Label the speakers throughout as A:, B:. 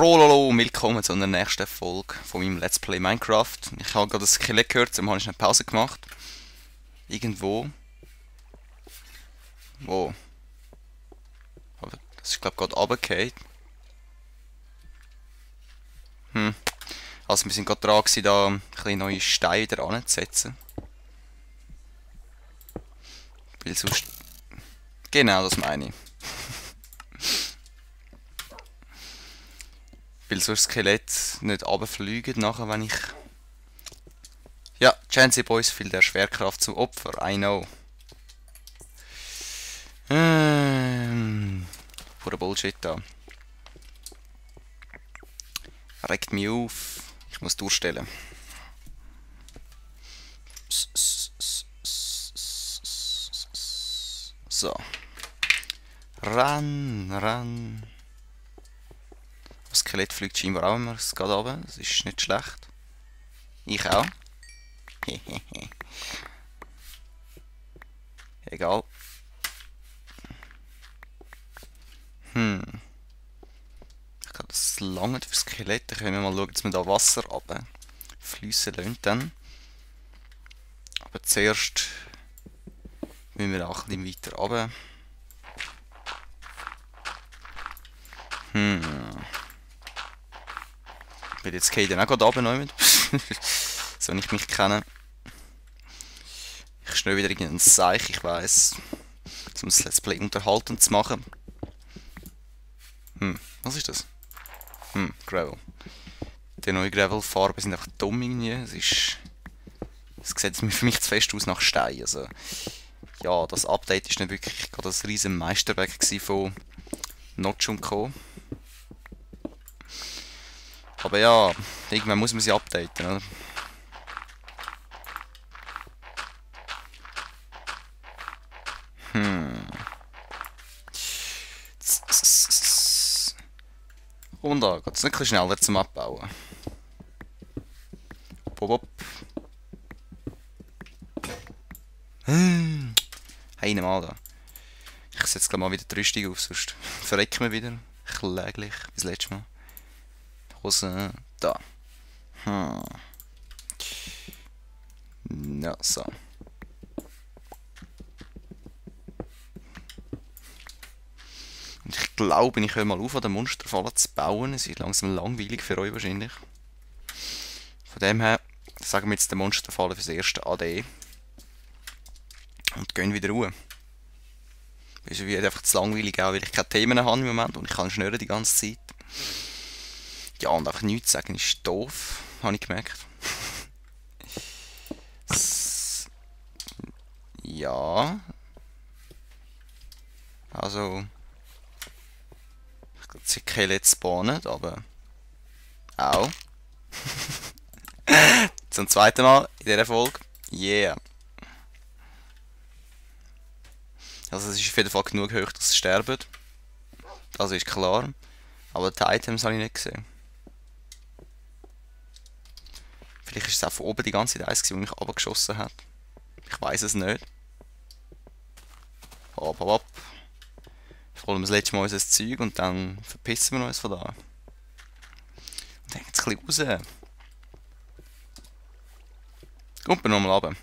A: Trololo, willkommen zu einer nächsten Folge von meinem Let's Play Minecraft. Ich habe gerade das Skelett gehört, darum habe ich eine Pause gemacht. Irgendwo. Wo? Aber das ist glaube ich gerade runtergefallen. Also wir sind gerade dran gewesen, da ein bisschen neue Steine wieder anzusetzen. Weil sonst... Genau, das meine ich. Weil sonst das Skelett nicht runterfliegt nachher, wenn ich... Ja, Chancy Boys fiel der Schwerkraft zum Opfer, I know. Purer Bullshit da. Regt mich auf. Ich muss durchstellen. So. Ran. Das Skelett fliegt scheinbar auch immer. Es geht runter. Das ist nicht schlecht. Ich auch. Egal. Ich glaube, das lange für das Skelett. Dann können wir mal schauen, dass wir da Wasser runterfliessen lassen dann. Aber zuerst müssen wir auch ein bisschen weiter runter. Weil jetzt gehe ich dann auch gerade runter. So, wenn ich mich kenne. Ich schnell wieder irgendein Seich, ich weiss. Um das Let's Play unterhaltend zu machen. Was ist das? Gravel. Die neuen Gravel-Farben sind einfach dumm irgendwie. Es sieht für mich zu fest aus nach Stein. Also, ja, das Update ist nicht wirklich gerade ein riesen Meisterwerk von Notch und Co. Aber ja, irgendwann muss man sie updaten, oder? Und da geht es nicht ein bisschen schneller zum Abbauen. Bob. Hey, mal da. Ich setze gleich mal wieder die Rüstung auf, sonst verrecken wir wieder. Kläglich, wie das letzte Mal. Hose, da. Ja, so. Und ich glaube, ich höre mal auf, an den Monsterfallen zu bauen. Es ist langsam langweilig für euch wahrscheinlich. Von dem her sagen wir jetzt den Monsterfallen fürs erste AD. Und gehen wieder ruhen. Es wird einfach zu langweilig, auch weil ich keine Themen habe im Moment und ich kann schnurren die ganze Zeit. Ja, und einfach nichts sagen ist doof, habe ich gemerkt. Ja. Also... Ich glaube, Skelett spawnen, aber... Auch. Zum zweiten Mal in dieser Folge. Yeah. Also es ist auf jeden Fall genug hoch, dass sie sterben. Das ist klar. Aber die Items habe ich nicht gesehen. Vielleicht ist es auch von oben die ganze Zeit eins, das mich runtergeschossen hat. Ich weiß es nicht. Hopp. Holen wir das letzte Mal unser Zeug und dann verpissen wir uns von da. Und dann geht es ein bisschen raus. Kommt wir nochmal runter.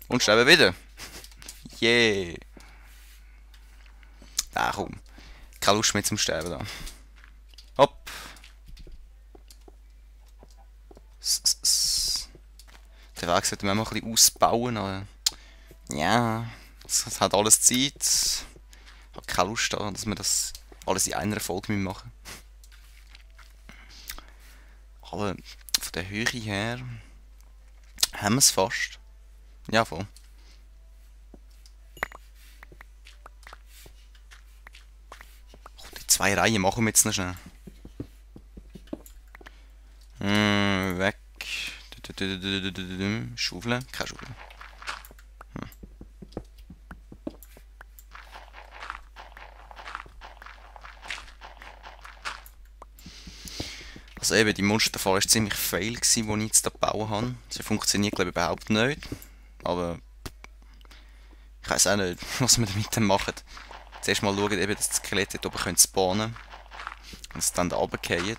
A: Und sterben wieder. Yeah. Ah, komm. Keine Lust mehr zum Sterben da. Hopp. Den Weg sollten wir mal ein bisschen ausbauen, aber... Ja... Es hat alles Zeit. Ich habe keine Lust daran, dass wir das alles in einer Folge machen müssen. Aber von der Höhe her haben wir es fast. Ja, voll. Die 2 Reihen machen wir jetzt noch schnell. Weg. Schaufeln? Keine Schaufel. Also eben, die Monsterfalle war ziemlich fail, die ich jetzt hier gebaut habe. Sie funktioniert glaube ich überhaupt nicht. Aber ich weiß auch nicht, was wir damit machen. Zuerst mal schauen, eben, dass das Skelett dort oben spawnen können. Und es dann da runterfallen.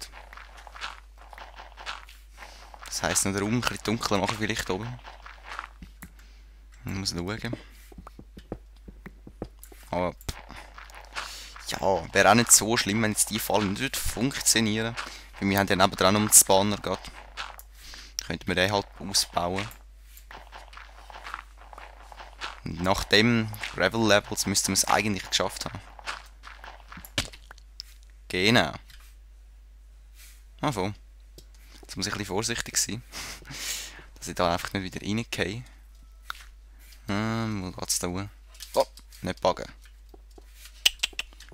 A: Das heisst, noch den Raum ein bisschen dunkler machen vielleicht oben. Ich muss schauen. Aber ja, wäre auch nicht so schlimm, wenn jetzt die Fallen nicht funktionieren. Weil wir haben ja nebendran noch einen Spawner gerade. Könnten wir den halt ausbauen. Und nach dem Gravel Levels müssten wir es eigentlich geschafft haben. Genau. Ah, voll. Jetzt muss ich ein bisschen vorsichtig sein. Dass ich da einfach nicht wieder reingehe. Wo geht's da hoch? Oh, nicht buggen.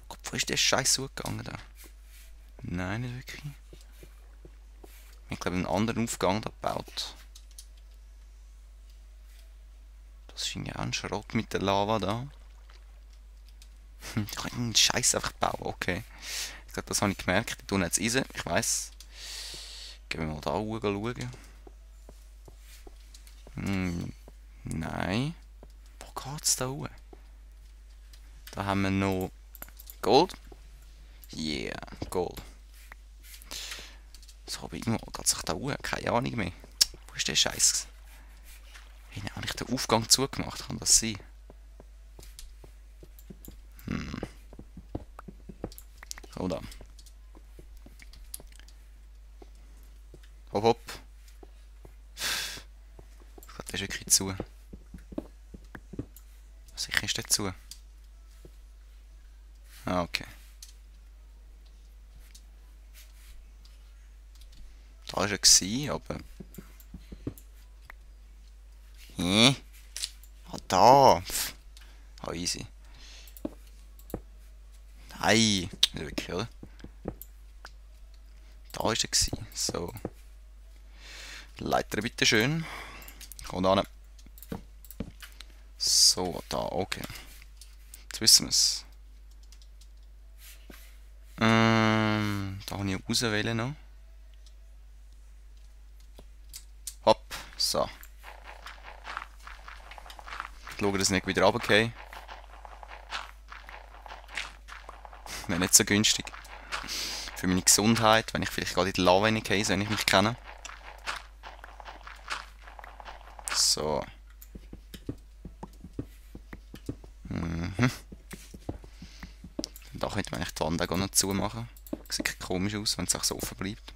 A: Gott, wo ist der Scheiß zugegangen da? Nein, nicht wirklich. Ich glaube, einen anderen Aufgang da gebaut. Das ist ja auch ein Schrott mit der Lava da. Ich kann einen Scheiß einfach bauen, okay. Ich glaube, das habe ich gemerkt. Ich tue jetzt Eisen, ich weiss. Gehen wir mal da hoch schauen. Nein. Wo geht's da hoch? Da haben wir noch Gold. Yeah, Gold. So, aber irgendwo geht sich da hoch. Keine Ahnung mehr. Wo ist der Scheiß? Hey, habe ich den Aufgang zugemacht? Kann das sein? So, da. Hopp, hopp. Ich glaube, der ist wirklich zu. Sicher ist der zu. Ah, okay. Da war er, aber... Ah, da! Ah, easy. Nein! Nicht wirklich, oder? Da war er. So. Leiter bitte schön. Komm da hin. So, da, okay. Jetzt wissen wir es. Da habe ich auswählen noch. Hopp, so. Ich schaue, dass ich nicht wieder runtergehe. Wäre nicht so günstig. Für meine Gesundheit, wenn ich vielleicht gerade in die Lava reingehe, wenn ich mich kenne. So. Da könnte man eigentlich die Wand auch noch zumachen. Sieht komisch aus, wenn es auch so offen bleibt.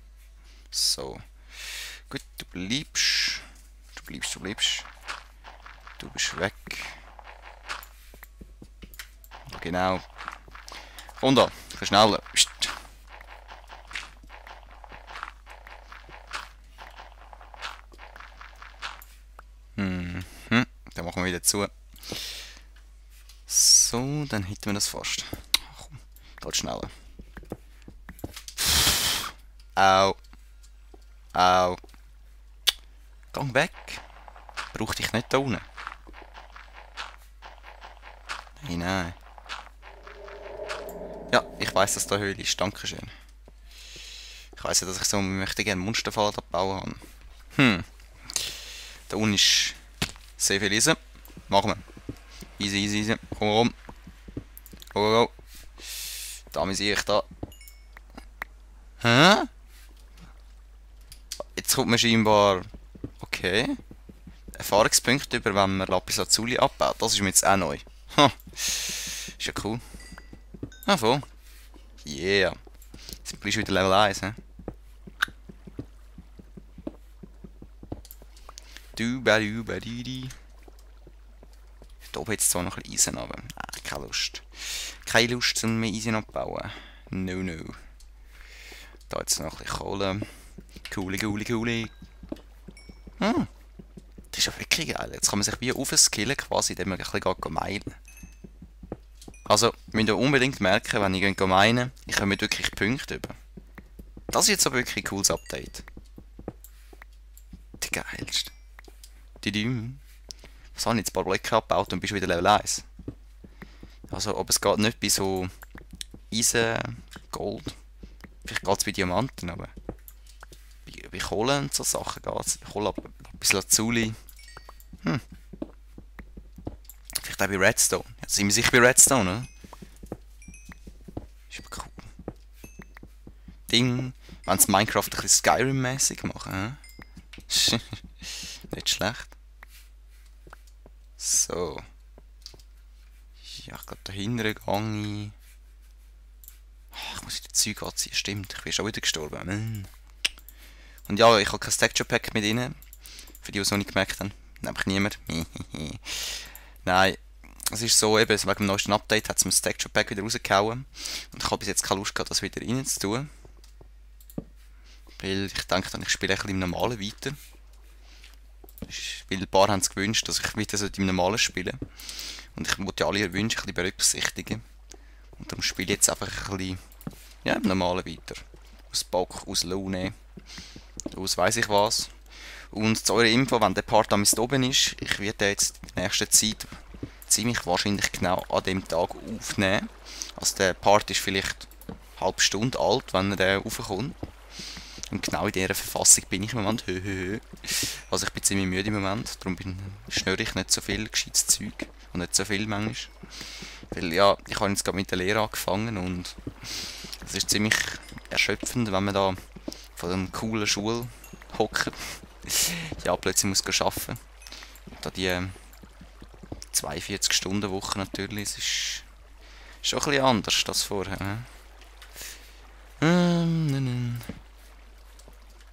A: So. Gut, du bleibst. Du bleibst. Du bist weg. Genau. Und da, schneller. Dann machen wir wieder zu. So, dann hätten wir das fast. Ach, komm, geht schneller. Au. Au. Gang weg. Brauch dich nicht da unten. Nein. Ja, ich weiss, dass da Höhle ist. Dankeschön. Ich weiss ja, dass ich so möchte gerne Monsterfall bauen habe. Da unten ist sehr viel Eisen. Machen wir. Easy. Komm rum. Go. Da sehe ich da. Hä? Jetzt kommt man scheinbar... Okay. Erfahrungspunkte über, wenn man Lapis Lazuli abbaut. Das ist mir jetzt auch neu. Ist ja cool. Ah, voll. Yeah. Jetzt bist du wieder Level 1, hä? Du-ba-du-ba-di-di. Da oben jetzt zwar noch ein bisschen Eisen, aber keine Lust. Keine Lust, um mehr Eisen abzubauen. No. Da jetzt noch ein bisschen Kohle. Coole. Das ist ja wirklich geil. Jetzt kann man sich wie aufskillen, quasi, indem man ein bisschen meinen. Also, müsst ihr unbedingt merken, wenn ich meinen, ich komme wirklich Punkte über. Das ist jetzt aber wirklich ein cooles Update. Die geilste. Was habe ich jetzt? Ein paar Blöcke abgebaut und bist wieder Level 1. Also, ob es geht nicht bei so Eisen, Gold. Vielleicht geht es bei Diamanten, aber bei Kohle und so Sachen geht es. Bei Kohle ein bisschen Lazuli. Vielleicht auch bei Redstone. Ja, sind wir sicher bei Redstone, oder? Ist aber cool. Ding, wenn sie Minecraft ein bisschen Skyrim-mäßig machen. Nicht schlecht. So. Ja, ich glaube, dahinter gehe ich. Ich muss wieder Zeug anziehen, stimmt. Ich bin schon wieder gestorben. Und ja, ich habe kein Texture Pack mit rein. Für die es noch nicht gemerkt haben. Nämlich niemand. Nein. Es ist so, eben, wegen dem neuesten Update hat es mir das Texture Pack wieder rausgehauen. Und ich habe bis jetzt keine Lust gehabt, das wieder rein zu tun. Weil ich denke dann, ich spiele ein bisschen im Normalen weiter. Weil ein paar haben es gewünscht, dass ich wieder im Normalen spiele. Und ich wollte ja alle ihre Wünsche ein bisschen berücksichtigen. Und darum spiele ich jetzt einfach ein bisschen ja, im Normalen weiter. Aus Bock, aus Laune, aus weiss ich was. Und zu eurer Info, wenn der Part am oben ist, ich werde jetzt in der nächsten Zeit ziemlich wahrscheinlich genau an dem Tag aufnehmen. Also der Part ist vielleicht eine halbe Stunde alt, wenn er raufkommt. Und genau in dieser Verfassung bin ich im Moment. Also ich bin ziemlich müde im Moment, darum schnüre ich nicht so viel gescheites Zeug. Und nicht so viel manchmal. Weil ja, ich habe jetzt gerade mit der Lehre angefangen und es ist ziemlich erschöpfend, wenn man da von einer coolen Schule hockt. Ja, plötzlich muss arbeiten. Und da die 42-Stunden-Woche natürlich, es ist schon ein bisschen anders als vorher.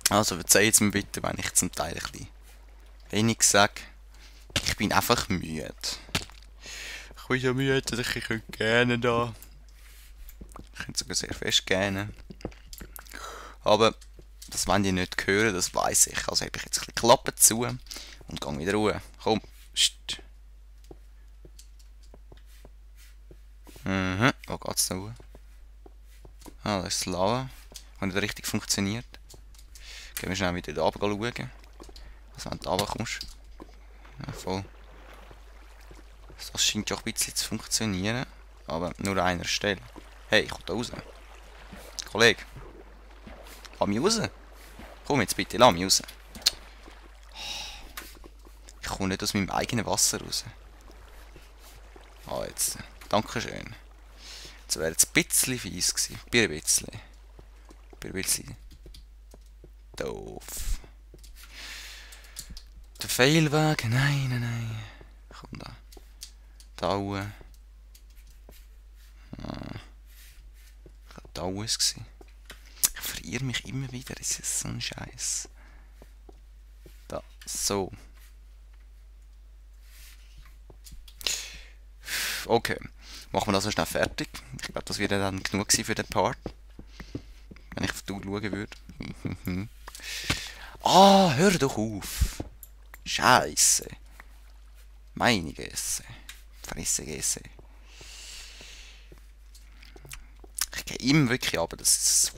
A: Also verzeiht mir bitte, wenn ich zum Teil ein bisschen wenig sage. Ich bin einfach müde. Ich bin so müde, dass ich gerne da. Ich könnte sogar sehr fest gerne. Aber das wollen die nicht hören, das weiss ich. Also habe ich jetzt ein bisschen Klappe zu und gehe wieder ruhe. Komm. Psst. Wo geht's da hoch? Ah, das ist Lava. Hat nicht richtig funktioniert. Gehen wir schnell wieder da runter schauen. Also wenn du da kommst. Ja, voll. Das scheint ja auch ein bisschen zu funktionieren. Aber nur an einer Stelle. Hey, ich komme da raus. Kollege. Lass mich raus. Komm jetzt bitte, lass mich raus. Ich komme nicht aus meinem eigenen Wasser raus. Ah, jetzt. Dankeschön. Jetzt wäre jetzt ein bisschen fies gewesen. Ein bisschen. Ein bisschen. Doof. Der Pfeilweg. Nein, nein, nein. Komm da. Da hoch. Da war es. Ich verirre mich immer wieder. Das ist so ein Scheiß. Da. So. Okay. Machen wir das noch schnell fertig. Ich glaube, das wäre dann genug für den Part. Wenn ich auf die Uhr schauen würde. Ah, hör doch auf. Scheiße. Meine Gäste. Fresse Gäste. Ich gehe immer wirklich ab, das ist...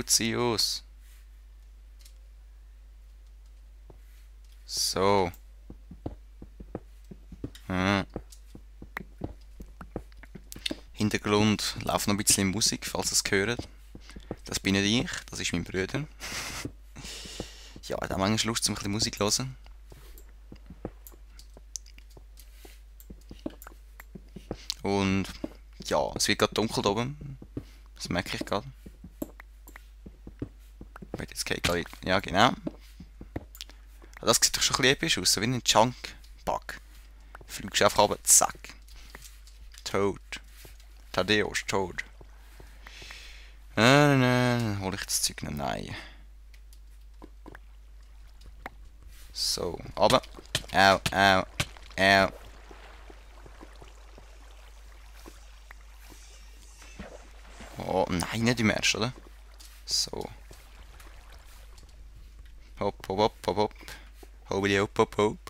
A: zieh aus. So. Hintergrund läuft noch ein bisschen Musik, falls ihr es hört. Das bin nicht ich, das ist mein Bruder. Ja, er hat manchmal Lust, ein bisschen Musik zu hören. Und ja, es wird gerade dunkel da oben. Das merke ich gerade. Jetzt geht gerade. Ja, genau. Das sieht doch schon ein bisschen episch aus, so wie ein Chunk-Bug. Fliegst einfach runter, zack. Tot. Thaddeus, tot. Dann hole ich das Zeug noch. Nein. So, aber. Au, au, au. Oh, nein, nicht im Ernst, oder? So. Hopp, hopp, hopp, hopp, hopp. Hopp, hopp, hopp, hopp.